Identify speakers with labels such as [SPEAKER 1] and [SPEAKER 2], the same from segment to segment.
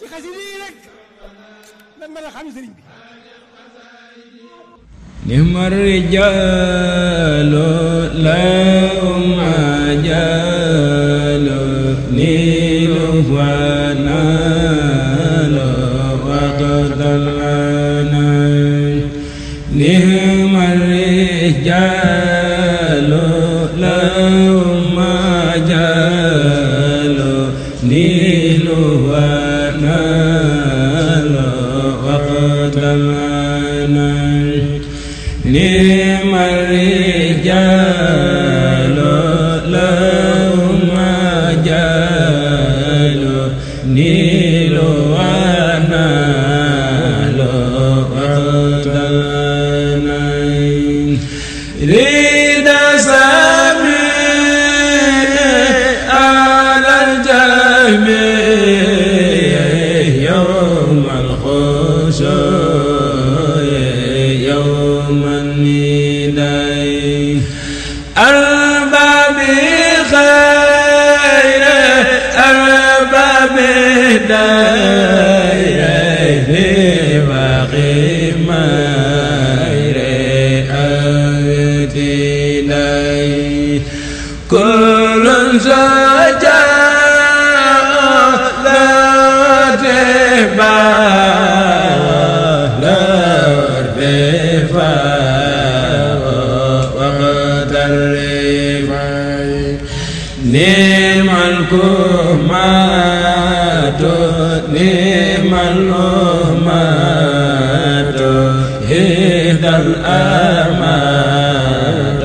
[SPEAKER 1] xasida yi rek lan mën a xam sëriñ bi.
[SPEAKER 2] nihma rijaalu lahum ajaalu niilu wa naalu wa qadalana nihma rijaalu lahum ajaalu niilu wa naalu wa qadalana نعم الرجال لهم أجال نيل ونال وقتلنا ريد سميع على الجميع يوم الخشوع يوم النداء أرباب خير أرباب داير باقي مير أبتلاي كل سجاء لا تبا نعم الكرمات نعم اللهمات هدى الأمات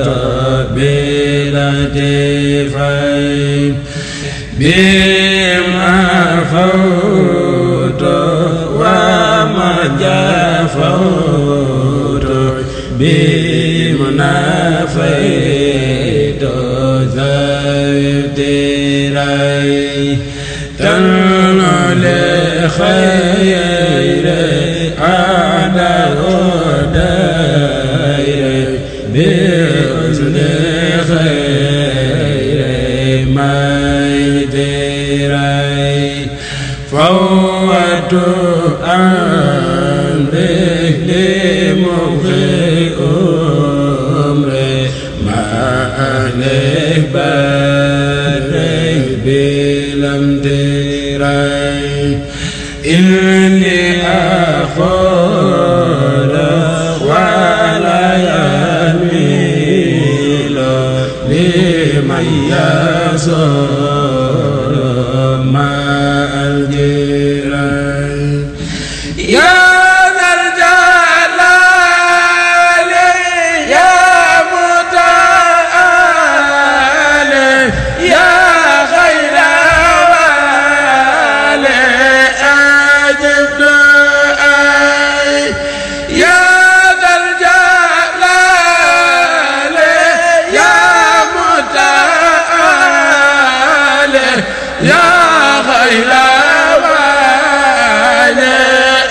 [SPEAKER 2] بلا دفاع بما فوت وما جفوت بما نفيت ذاي تنال خير على هداي بأذن خير ما يدري فوت أمري لمخي أمري ما عليه بلم تري إني أخول ولا يميل لمن يزور ما الجري يا ذا الجلال يا متعال يا خير والي أجب دعائي يا ذا الجلال يا متعال يا خير والي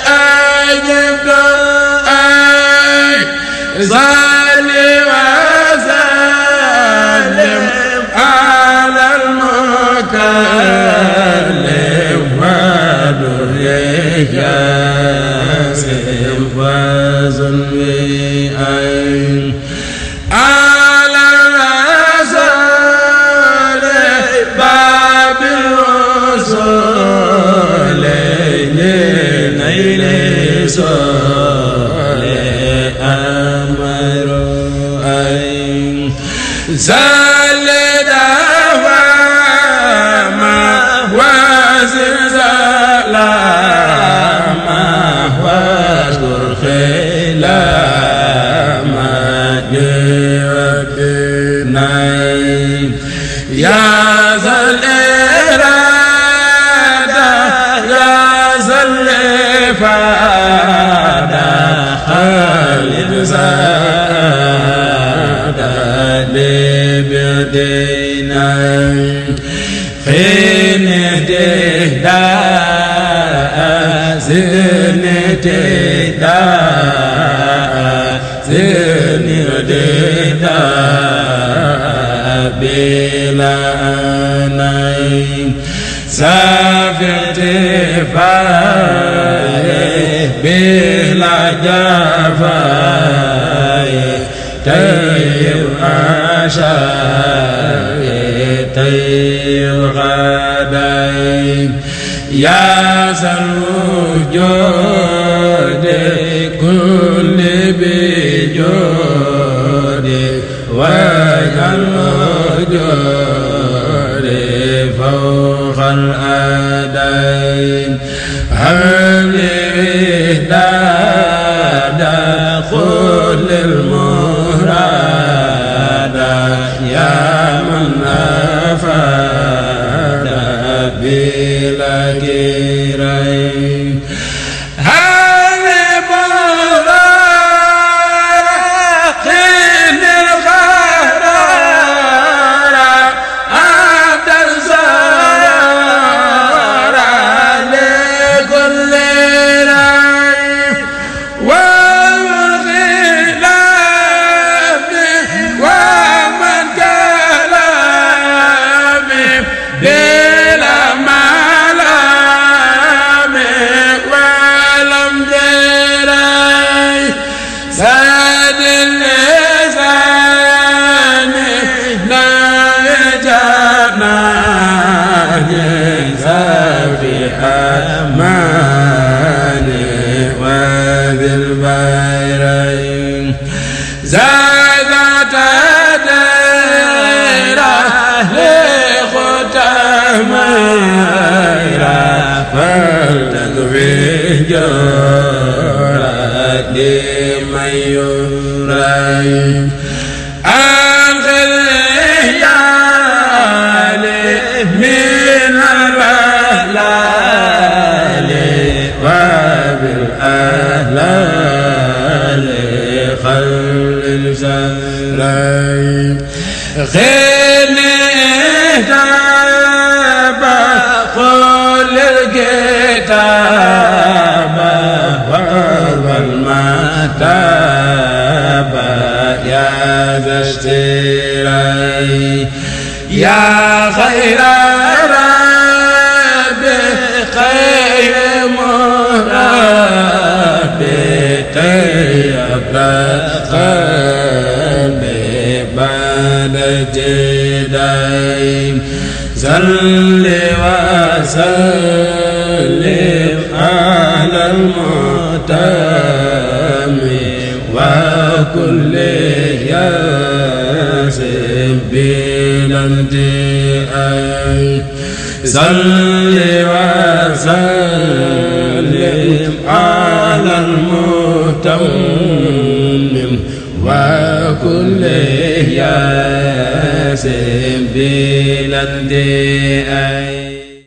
[SPEAKER 2] أجب دعائي صل وسلم على المكلم ودريك ياسم وزن بأين على الرسول باب الوصول لنيل صول أمر أين زال دواما وزلزالاما واذكر خلاما جودناي يا ذا الإرادة يا ذا الإفادة خالد زادة لبدينا خين تهدى زين تهدى زين تهدى بلا ناي سافي اغتفاء بلا جفاء طيب عشاء طيب غداء يا ذا الوجود كل بجود واجعل وجود فوق الأدين هل وداد خذ المراد يا من أفاد بلا كريم يا خير رب خير مرب طيب قلبي بعد جدين صل وسلم على المتم وكل ياسم بالانتهاء صل وسلم على المتمم وكل ياسم بالانتهاء